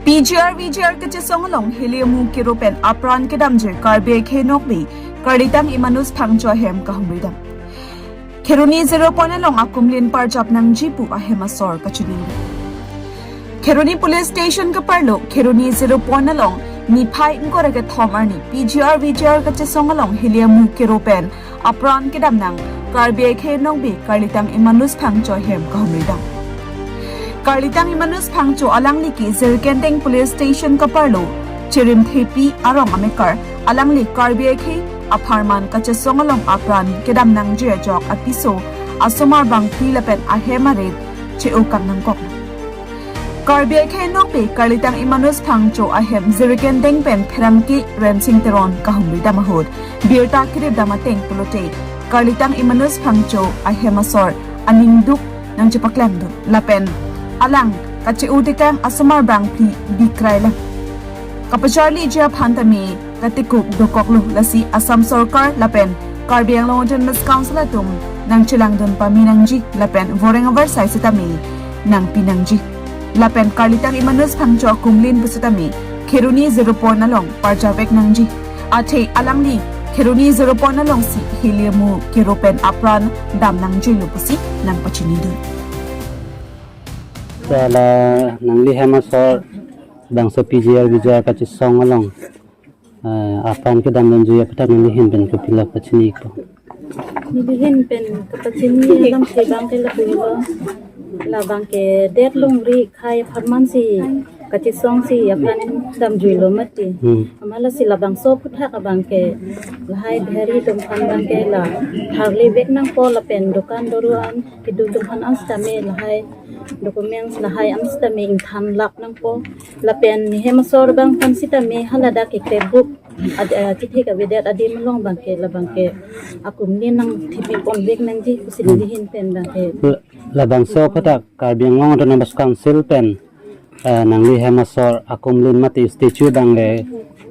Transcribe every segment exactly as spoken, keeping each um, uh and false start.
P G R V G R kachesong along heli amu kero pen apran kedamji Karbi akhei nokbe Karlitang Emmanus Phangcho ahem kahumri dam. Kheroni Zero Point along akumlin parjap nangji pu ahem asor kachini. Kheroni Police Station kaparlo Kheroni Zero Point along niphai ingkoi ra kethom arni P G R V G R kachesong along heli amu kero pen apran kedam nang Karbi akhei nokbe Karlitang Emmanus Phangcho ahem kahumri dam. Karlitang Emmanus Phangcho alangli ke Jirikindeng Police Station kaparlo Chirimthepi arong amekar, alangli Karbi akhei apharman kachesong along apran kedam nangji ajok apiso asomar bangphli lapen ahem arit che-o kang nangkok. Karbi akhei nokbe Karlitang Emmanus Phangcho ahem Jirikindeng pen pherangke Rensing Teron kahumri dam ahut birta kerip dam ateng pulote Karlitang Emmanus Phangcho ahem asor aning duk nangchepaklang dun lapen alang kache-o tekang asomar bangphli bikrai lang. Kapacharliji aphan tame katikuk dokoklo, lasi Assam Sorkar lapen Karbi Anglong Autonomous Council atum nangchelang dun pame nangji lapen voreng avarsai setame nangpi nangji. Lapen Karlitang Emmanus Phangcho akumlin pusitame Kheroni Zero Point along parjap vek nangji. Athe alangli Kheroni Zero Point alongsi heli amu kero pen apran dam nangjilo pusi nangpachini dun. Sala nangli hem asor bangso P G R V G R kachesong along, eh, apran kedam damji aphuthak nangli ahin pen kopilo pachini ikpo? Neli ahin pen kapachini alamthe abangke lapulo. Labangke det longri akhei apharman si kachesong si apran damjuilo mati. Hmm. Amat lasi labangso aphuthak abangke lahai Bihari atum aphan abangke la tharle vek nangpo lapen dokan doruan kedo atum aphan an setame lahai documents lahai an setame ingthan lap nangpo. Lapen nehem asor abang aphan setame haladak ke krebuk ad-, eh, chithek avedet adim along abangke labangke akumlin nangthepi pon vek nangji pusi neli ahin pen abangke. Labangso aphuthak Karbi Anglong Autonomous Council pen, eh, nangli hem asor akumlin mati statue abangke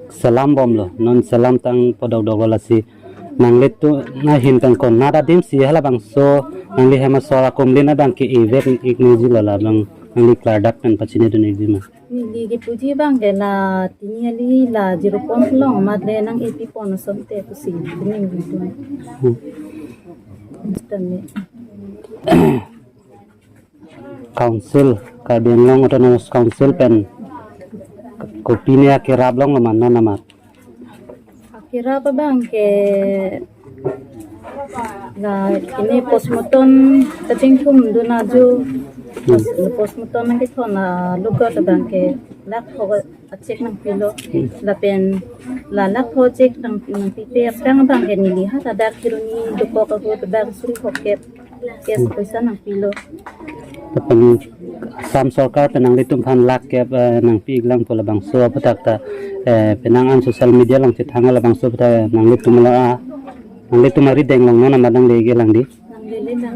selam bomlo, non selam tangpo dokdoklo, lasi nanglitum ahin pen konat adimsi halabangso nangli hem asor akumlin abangke e vek ik nangjilo, labang nangli klardak pen pachini dun ikji ma? Neli kipuji abangke la tini ali la Zero Point along amat le nang-epi pon asonte pusi neli ningdun. Hmm. Tame. Council, Karbi Anglong Autonomous Council pen kopine akerap longlo ma non amat? Akerap abangke la kene postmortem kachingthum dun ajo. Hmm. Postmortem nangkethon alogot abangke lakh pho achek nangpilo. Hmm. Lapen la lakh pho achek nang, nangpipe aphrang abangke neli haladak Kheroni dokok ahut abang suri phokep cash poisa nangpilo. Lapen Assam Sorkar pen nanglitum aphan lakh kep, eh, nangpi iklang pu labangso aphuthak ta, eh, penang an social media along chethang labangso aphuthak nanglitum la, ah, nanglitum arideng along non amat nangle-ik lang di? Nangle-ik lang.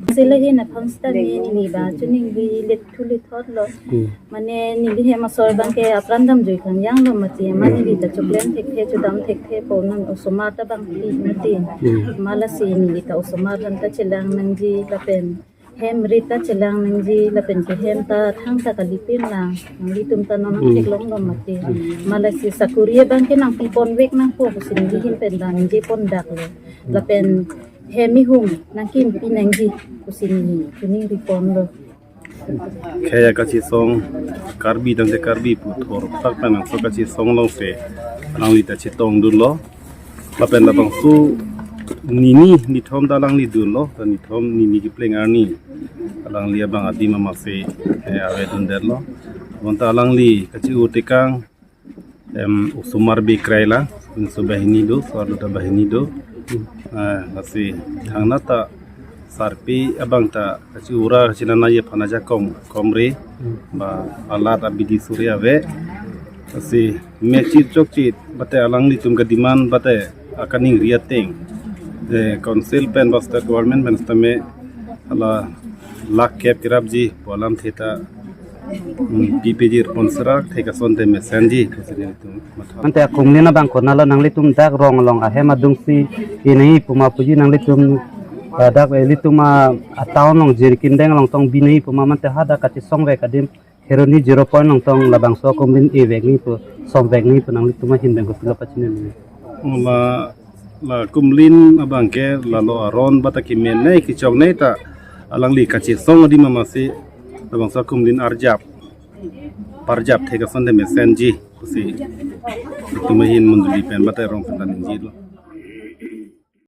Sila hi na phang sita ni ni ba chuning bi let thuli thot lo. Hmm. Mane neli hem asor abangke apran damjui kang janglo mati, mane neli ta choklen thekthe chodam thekthe po, non osomar ta bangphli mati. Hmm. Amat lasi neli ta osomar aphan ta chelang nangji lapen hem rit ta chelang nangji lapen ke hem ta thangta kalipin lang, nanglitum ta non Hmm. theklonglo mati. Hmm. Amat lasi sakuri abangke nangpi pon vek nangpo pusi neli ahin pen damji pondaklo. Lapen hem ihum nangkimpi nangji pusi neli chuning ri ponlo. Khei akachesong Karbi tangte Karbi pu thor sak pen nangso kachesong alongsi alangli ta chetong dunlo. Lapen labangso nini nithom ta alangli dunlo, ta nithom nini kepleng arni alangli abang adim amatsi, eh, ave dundetlo. Bonta alangli kache-o tekang, em, osomar bikrai lang, pinso banghini do, so arlo ta banghini do. Eh, lasi thangnat ta sarpi abang ta kache-o ra kachinana ye aphan ajakong komre, ba alat abidi suri ave. Lasi mechit chokchit bate alanglitum ka-demand bate akaningri ateng, eh, council pen ba state government pen setame hala lakh kep kerapji pu alamthe ta, hmm, P P G responsor thek asonte mesenji, pusi nelitum matha. Ante akumlin abang konatlo, nanglitum dak rong along ahem adungsi e nangji pu ma puji nanglitum Hadak ilitum a, a town along Jirikindeng along tong binei pu ma mate hadak kachesong vek adim Kheroni zero point along tong labangso akumlin e vek ni pu, som vek ni pu, nanglitum ahin pen kopilo pachini ni? La, la akumlin abang ke lalo aron bata kimen nei kichok nei ta alangli kachesong adim amatsi labangso akumlin arjap parjap thek ason de mesenji pusi itum ahin mondoli pen bata rong pen ta ningjilo.